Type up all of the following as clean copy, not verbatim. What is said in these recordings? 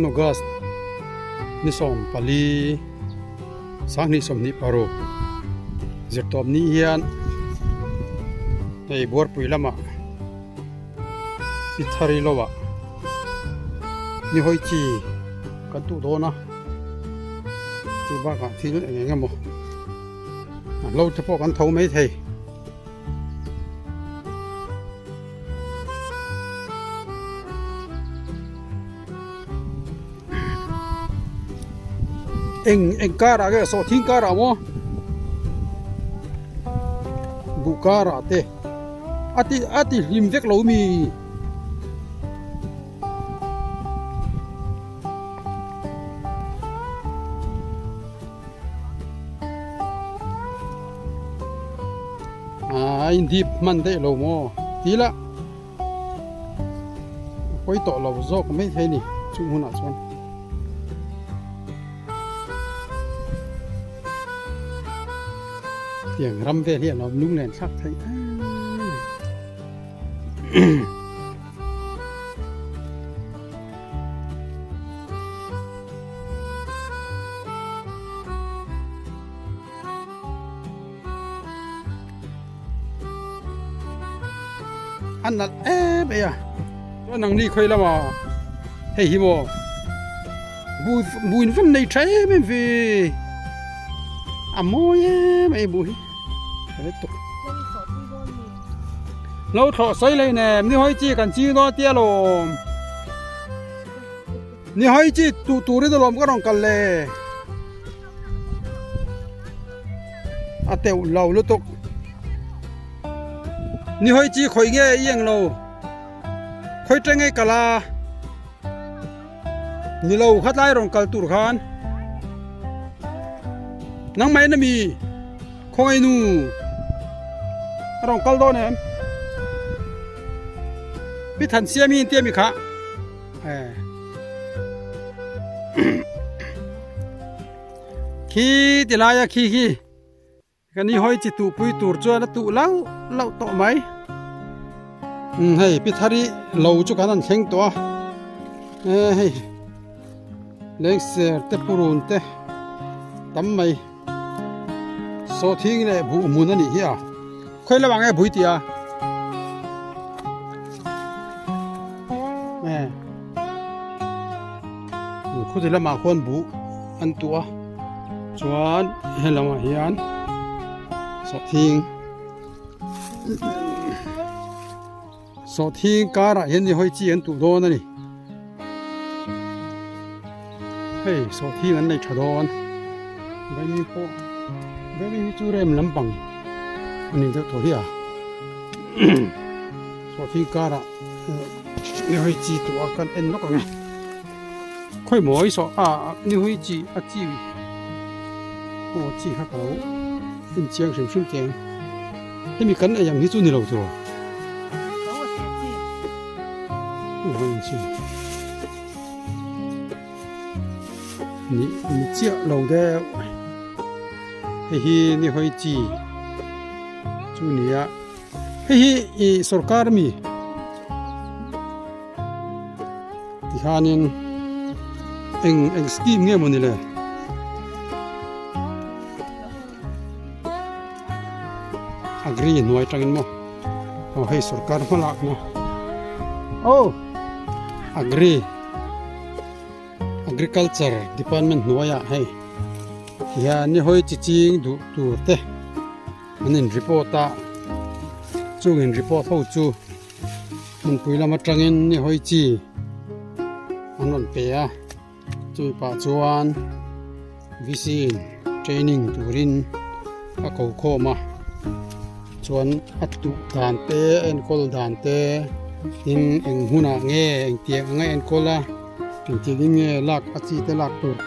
August ni 14 2026 zirtawp ni hian hei buarpui lamah Pithari lohah ni hawi chi kan tuh dawn a chu bakah thil eng eng emaw a hlo te pawh kan tho mai thei. Eng eng karah nge sawhthing karah maw buh karah te a ti a ti hlim vek lo mi. A indip hman daih lo maw tila a pawi tawh lo zawk mai thei a ni chung hunah chuan. Tiang ram vel hi a lo lunglen thlak theih em em. A nalh em mai a chuan ang ni khawi lama hei hi maw bu in van nei tha em em ve a mawi em mai bu hi tha lutuk lo thlawh sawi lei nem ni hawi chi kan ching dawn tia lawm ni hawi chi tuh turin alawm ka rawn kal le. A teuh lo lutuk. Ni hawi chi khawi nge i eng lo. Khawi teng ei kal a. Ni lo khat lai rawn kal tur khan. Nang mai na mi khawngaih nu a rawn kal dawn em. Pi than siami in tia mi kha. Khi ti laia khi hi ka ni hawi chi tuh pui tur chuan a tuh lauh lauh tawh mai. Umm hei pi thari lo chu kan han thleng tawh a e hei lengser te purun te tam mai sawhthing leh buh hmun a nih hi a khawi lamah nge bui tih a. Khuti lamah khuan buh an tuah a chuan he lamah hian sawhthing sawhthing karah hian ni hawi chi an tuh dawn a ni hei sawhthing an nei tha dawn vaimim pawh vaimim hi chu rem lampang a ni deuh tawh hi a sawhthing karah ni hawi chi tuh a kan en lawk ang e. Khawi mawi saw a ni hui chi a chi aw chi kha ka lo en chiang hrim hrim teh ang hemi kan ei ang hi chu ni lo tiraw ni ni chiah lo deuh hei hi ni hawi chi chu ni a hei hi ih sorkar ami. Tihianin eng eng scheme nge mawni le agri hnuai tangin maw aw hei sorkar hma lakna aw agri agriculture department hnuaiah hei tihian ni hawi chi ching duh tur te an in report a chung in report ho chu. Hmunpui lam atangin ni hawi chi an rawn pe a chumi pah chuan VC in training turin a ko khawm a chuan a tuh dan te a enkawl dan te tin eng hunah nge engtiang anga enkawl a engtiang in nge lak a chi te lak tur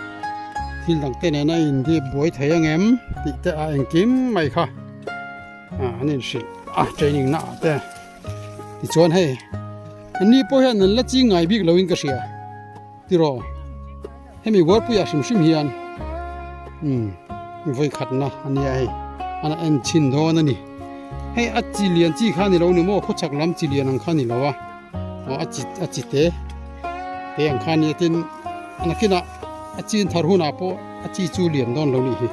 thil dang te nena in dip buai thei angem tih te a engkim mai kha. An inhrilh a training na ah te tichuan hei anni pawh hian an la ching ngai bik loin ka hria tiraw hemi buarpuiah hrim hrim hian umm vawi khatna a nia hei an en chhin dawn a ni hei a chi lian chi kha a ni lo ni maw khawchhak lam chi lian ang kha a ni lo a aw a chi a chi te te ang kha a nia tin. Nakinah a chin thar hunah pawh a chi chu lian dawn lo nih hi.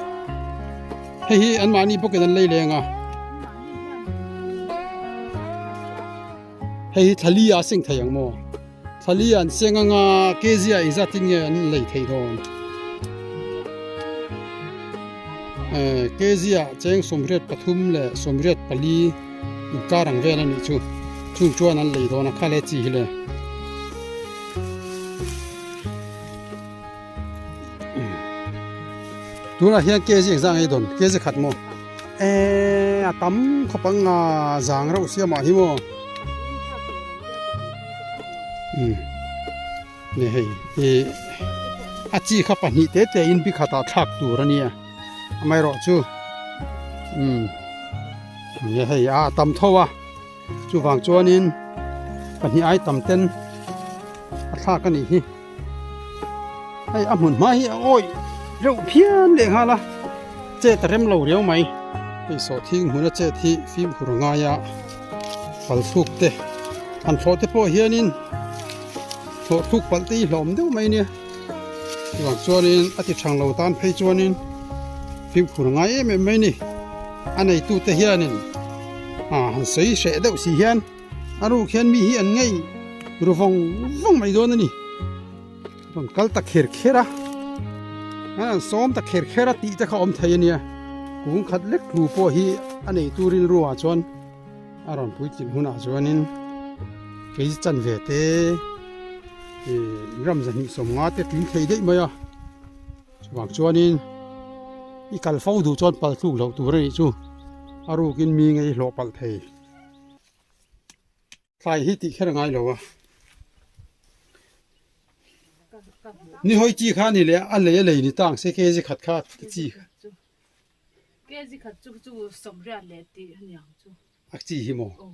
Hei hi anmahni bawkin an lei leng a. Hei hi thlali ah a seng thei ang maw? Thlali ah an seng anga kg ah engzat in nge an lei theih dawn? Kg ah cheng 83 leh 84 inkar ang vel a nih chu. Chung chuan an lei dawn a kha le chi hi le. Tunah hian kg engzah nge i dawn? Kg khat maw? Eee a tam khawp ang a zang reuh sia mah hi maw? Umm ni hei ih a chi kha pahnih te te in bi khatah thlak tur a nia amaherawh chu umm ni hei a tam tho a. Chuvang chuanin pahnih ai tam ten a thlak a nih hi. Hei a hmun hma hi a awih reuh phian leh nghal a, chet a rem lo riau mai. Hei sawhthing hmuna chet hi fimkhur a ngai a, pal thluk te han thlawh te pawh hianin thlawh thluk palh te hi hlauhawm deuh mai nia. Chuvang chuanin a ti thang lo tan phei chuanin fimkhur a ngai em em mai ni. A neitute hianin ah han sawi hreh deuh si hian a ruk hian mi hi an ngei ru vawng vawng mai dawn a ni. Rawn kal ta kher kher a, an sawm ta kher kher a tih te kha awm thei a nia. Kung khat lek tlu pawh hi a neitu rilru ah chuan a rawn puitlin hunah chuanin kei chan ve te ih ram zahnih sawmnga te tling thei daih mai a. Chuvang chuanin i kal fo duh chuan pal thluk loh tur a nih chu a rukin mi ngei hlawh palh thei. Thlai hi tih kher a ngai lo a. Ni hawi chi kha a ni leh a lei a lei ni ta ang se kg khat kha chi kha. Kg khat chu chu sawmriat leh tih a ni ang chu. A chi hi maw? Aw.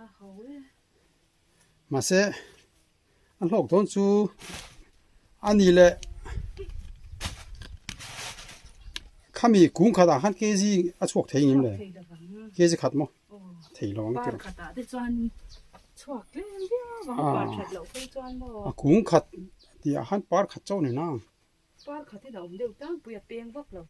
A ho e. Mahse a hlawk dawn chu a ni leh khami kung khatah khan kg a chhuak thei ngem le? Kg khat maw? Thei lo ang tirh. A kung khat tih ah khan par khat chauh ni na. Par khat in a awm deuh tlangpui a peng vak lo.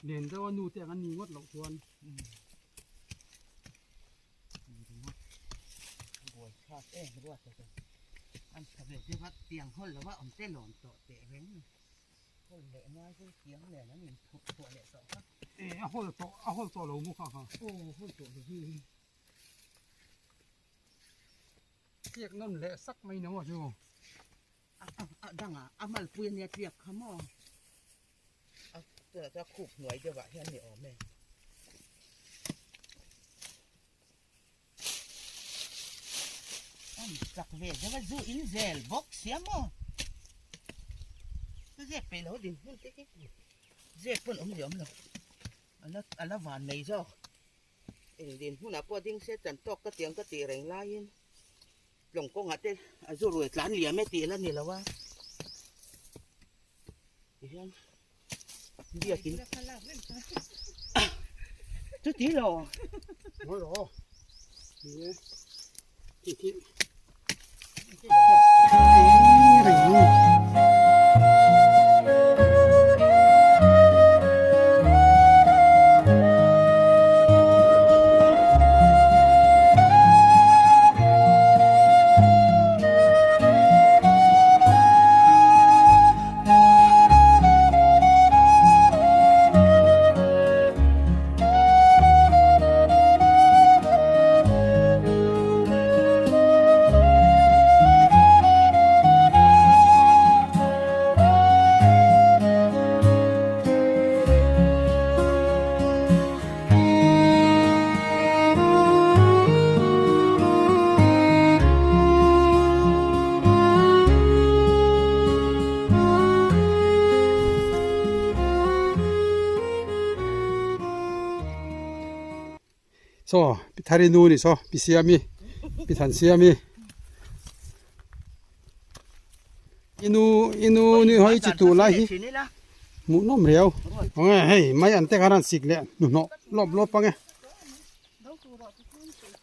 Nen deuh a nu te ang an ni ngawt loh chuan. Buai thlak em ruat a chuan an tha ve deuh a tiang hawl lo a awm te lawm tawh teh reng a ni hawl leh ngai chu tiang nen an in phurh chhuah leh tawh kha. E a hawl tawh a hawl tawh lo mu kha kha. Aw hawl tawh lo hi. Tliak nawn leh sak mai ni maw chu. A dangah a malpui ania tliak kha maw. A tunah chuan khup hnuai deuhah hian ni awm e. An chak ve deuh a zu in zel bawk sia maw. Ka zep peih lo din hmun te hi zep pawn awm leh awm lo. A la van nei zawk. Eng din hmunah pawh ding se chan tawk ka tiang ka tih reng laiin tlawng kawngah te a zu ruai tlan liam e tih la ni lo a tihian biakin chuti lo Ngawi rawh ni e tih khi Saw pi thari nu ni saw pi siami pi than siami i nu i nu ni hawi chi tuh lai hi hmuh nawm riau eng hei mai an te khan an sik leh hnuhnawh lawp lawp ang e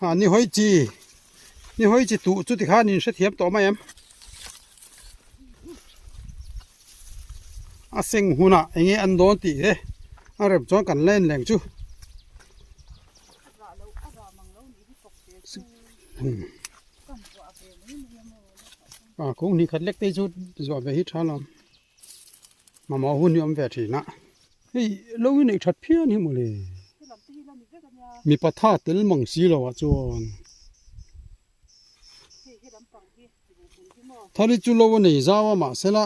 ah ni hawi chi ni hawi chi tuh chu tikhan in hrethiam tawh mai em a seng hunah eng nge an dawn tih te a rem chuan kan la en leng chu. A kung hnih khat lek te chu zuah ve hi tha lo mamawh hun hi awm ve thin a hei lo hi neih that phian hi mawle mipa tha tel mang si lo ah chuan thari chu lo a nei zau a mahsela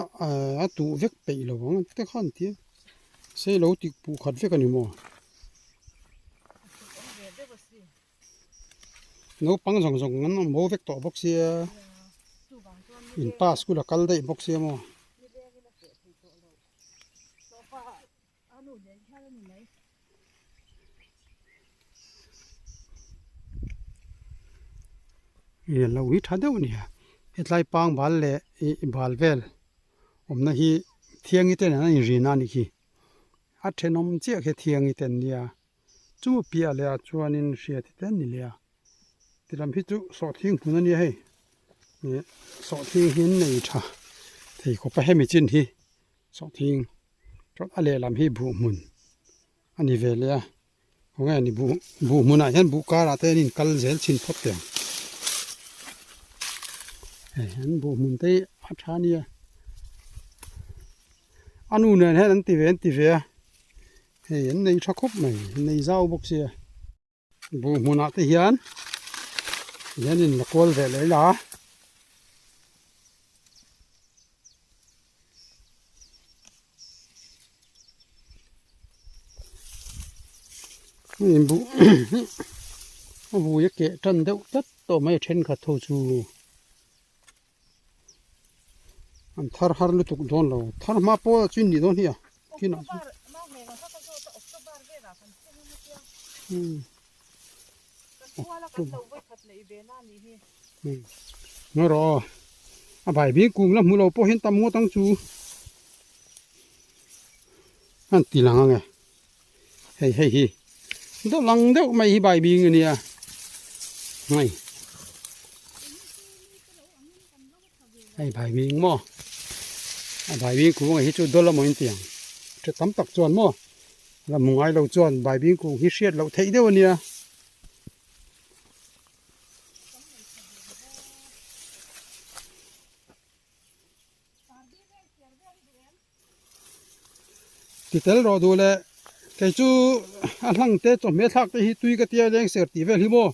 a tuh vek peih lo ang te khan tia sei lo tih puh khat vek a ni maw. Naupang zawng zawng an awm bo vek tawh bawk sia in pa school a kal daih bawk sia maw. Ih lo hi tha deuh a ni a hetlai pangbal leh ih bal vel awmna hi thiangi te nen a inrina a nih khi a thenawm chiah khi thiangi te an nia. Chu piah leh ah chuanin hriat hi te an ni leh a tilam hi chu sawhthing hmun a nia hei ih sawhthing hi an nei tha thei khawp a hemi chin hi sawhthing chuan a lehlam hi buh hmun a ni ve leh a khawnge ni buh buh hmunah hian buh karah te an inkal zel chhin phawt teh ang hei an buh hmun te hi a tha a nia a nu nen hian an ti ve an ti ve a. Hei an nei tha khawp mai an nei zau bawk sia buh hmunah te hian hian in la kual ve leh la hei buh a vui a keh tan deuh tlat tawh mai a thenkhat ho chu. An thar har lutuk dawn lo thar hma pawh chu in nih dawn hi a kinah chuan ngawi rawh aw a bai bing kung la hmu lo pawh hian tam ngawt ang chu an ti lang ang e hei hei hi dawh lang deuh mai hi bai bing a nia hei hei bai bing maw a bai bing kung hi chu dawl amaw in ti ang tha tam tak chuan maw. La hmu ngai lo chuan baibing kung hi hriat loh theih deuh a nia. Ti tel rawh duh leh kei chu a hlang te chawhmeh thlak te hi tui ka tia leng ser tih vel hi maw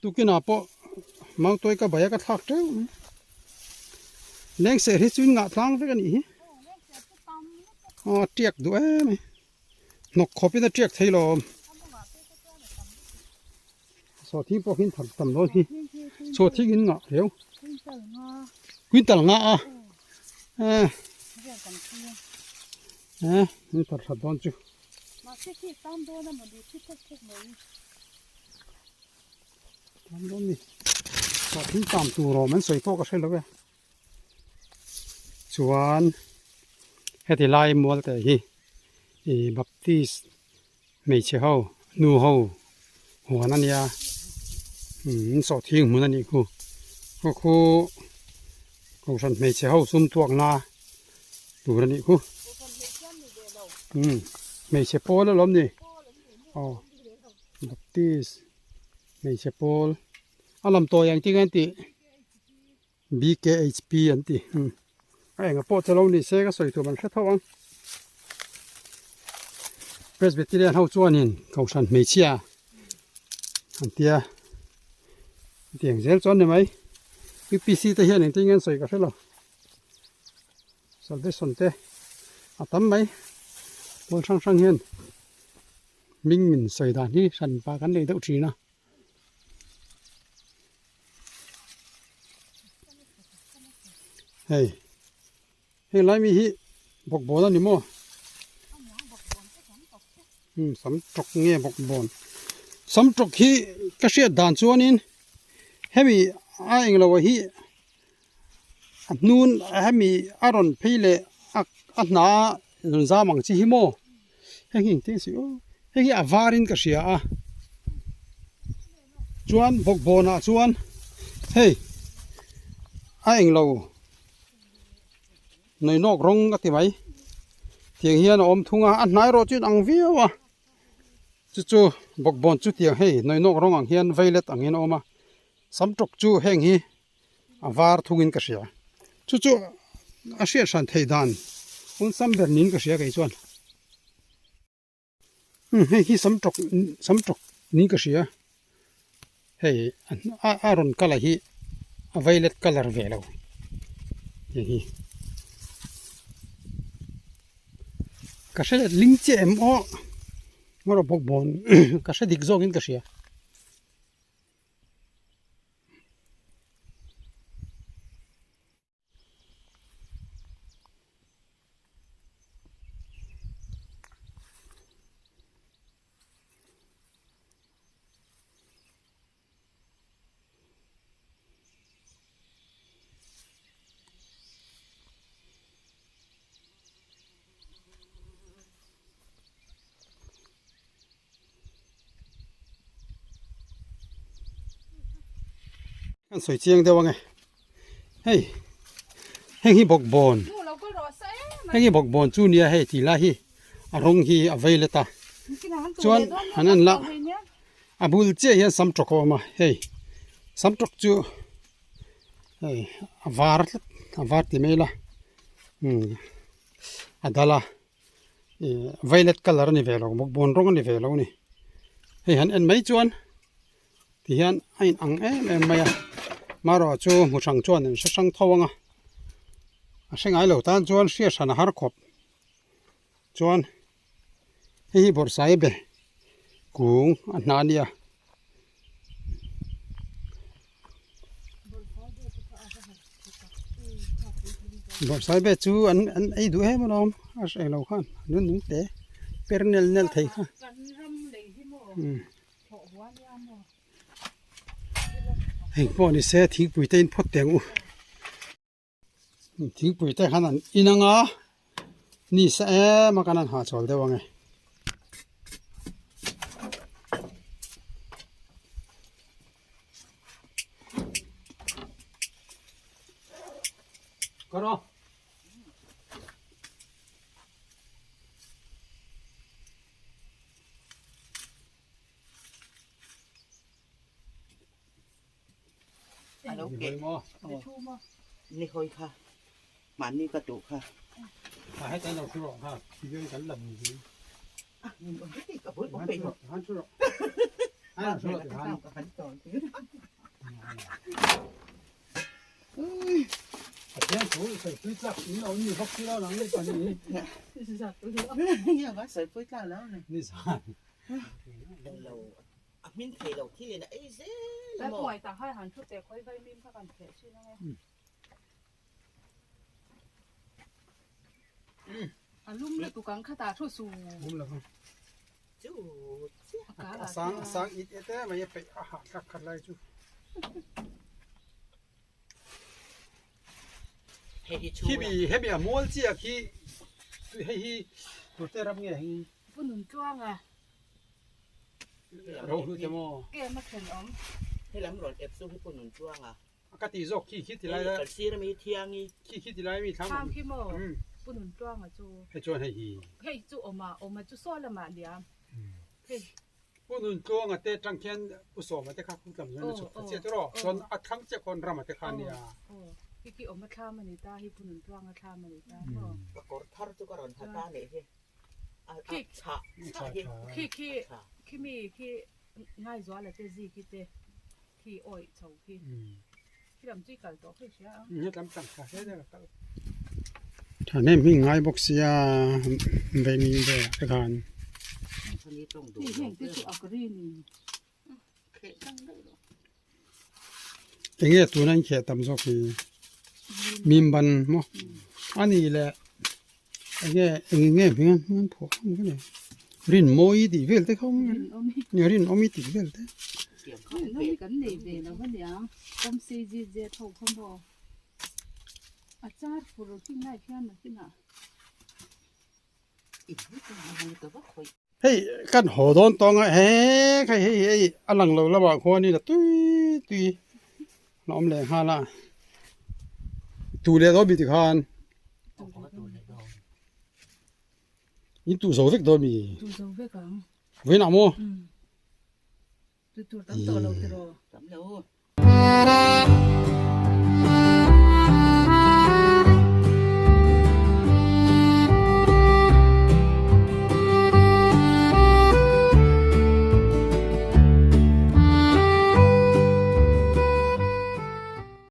tukinah pawh mautuai ka bai a ka thlak teuh mai leng ser hi chu in ngah tlang vek a nih hi aw a tiak duh em mai hnawk khawp in a tiak thei lo awm. Sawhthing pawh hin thar tam dawn hi sawhthing in ngah riau quintal nga a eh eh in thar that dawn chu tam dawn ni sawhthing tam tur awm an sawi pawh ka hre lo e chuan heti lai mual te hi ih baptist Hmeichhe ho, nu ho huan a nia, umm sawhthing hmun a nih khu. Khaw khu kohhran hmeichhe ho sum tuakna tur a nih khu. Umm hmeichhe pawl alawm ni, aw baptist hmeichhe pawl a lam tawi ang tih ang tih BKHP an ti umm a enga pawh chu lo ni se ka sawi tur an hre tho ang Presbyterian ho chuanin kohhran hmeichhia an tia tiang zel chuan ni mai UPC te hian engtin nge an sawi ka hre lo Salvation te a tam mai pawl hrang hrang hian hming min sawi dan hi hran pah kan nei deuh thin a. Hei heng lai mi hi bawkbawn a ni maw umm sam tawk nge bawkbawn sam tawk hi ka hriat dan chuanin hemi a englo ah hi a hnun hemi a rawn phei leh a a hna rawn zam ang chi hi maw heng hi engtin se aw heng hi a var in ka hria a chuan bawkbawn ah chuan hei a englo nawinawk rawng a ti mai tiang hian a awm thung a a hnai erawh chu in ang viau a chu chu bawkbawn chu tiang hei nawinawk rawng ang hian violet ang hian a awm a sam tawk chu heng hi a var thungin ka hria chu chu a hriat hran theih dan hun sam ber niin ka hria kei chuan umm hei hi sam tawk sam tawk niin ka hria hei a a rawn colour hi a violet colour ve lo hei hi ka hre let ling chiah em aw ngaw bawk bawn ka hre dik zawkin ka hria. Kan sawi chiang deuh ange hei heng hi bawkbawn heng hi bawkbawn chu nia hei tih lai hi a rawng hi a vei let a chuan han en la a bul chiah hian sam tawk a awm a hei sam tawk chu hei a var tlat a var ti mai ila umm a dal a. Ih violet colour a ni ve lo bawkbawn rawng a ni ve lo a ni hei han en mai chuan ti hian a in ang em em mai a marawh chu hmu hrang chuan an hre hrang tho ang a a hre ngai lo tan chuan hriat hran a har khawp chuan hei hi bawrhsai be kung a hna a nia. Bawrhsai vel chu an an ei duh em alawm a hre lo khan an nung te per nel nel thei kha heng pawh ni se thingpui te in phawt teh ang u. Thingpui te khan an in ang a ni sa em a kan han hahchawl deuh ang e. Kar aw. Ni hawi maw? Ni thu maw? Ni hawi kha. Mahni ka duh kha. A heta lo thu rawh kha khi kan lam ni hi. A min awm heti ka bul awm peih lo. Han thu rawh. Han thu rawh han. Ka han tawn. Pathian thu sawi tlak in lo ni bawk si lo nang ni pa ni. Nge va sawi pui tlak lo ni. Ni zan. Lo a hmin thei lo thil in a ei zel a maw. Lai ta hai han thu te khawi vai mim kha kan theh thin ange. A lum lutuk ang kha ta thu su. Lum lo. Chu chiah. A sang a sang it et e mai a peih a hah thlak khat lai chu. Hei hi chu. Hemi hemi a mual chiah khi hei hi tute ram nge hei. Pu nun tluang a. Ro hlu te maw. Kem a thlen awm. He lam rawn ep chu hi pu nun tluang a. Ka ti zawk khi khi ti lai la. Kan sir ami thiangi. Khi khi ti lai mi thlam. Thlam khi maw pu nun tluanga chu. Hei chuan hei hi. Hei chu awma awma chu saw lamah liam. Hei. Pu nun tluanga te tang khian pu sawma te kha khu tlam chuan a chhuk ta chiah tawh chuan a thlang chiah khawn rama te kha nia. Khi khi awma thlam a ni ta hi pu nun tluanga thlam a ni ta maw. Ka kawr thar chu ka rawn ha ta nih hi. A chhah chhah hi. Khi khi khi mi khi Ngaizuala te ziki te. Khi awih chho khi. Khi lam chu i kal tawh khi hria ang. Nge lam tang tha hle hle ka kal. Thahnem hi ngai bawk sia vei mi vel ah te khan. Hei heng te chu a green in. Enge tuna in kheh tam zawk hi mim ban maw a nih leh enge eng nge hming an phuah ang ka ni rinmawi tih vel te kha awm a rinawmi tih vel te. Rinawmi kan nei ve lo ania kawmsei zit zet ho kha maw a char fur hi ngai hian nakinah. Hei kan haw dawn tawng a he khai hei hei a lang lo lamah khuanin a tui tui a awm leh nghal a tu leh dawn mi tikhan in tu zo vek dawn mi vawiinah maw.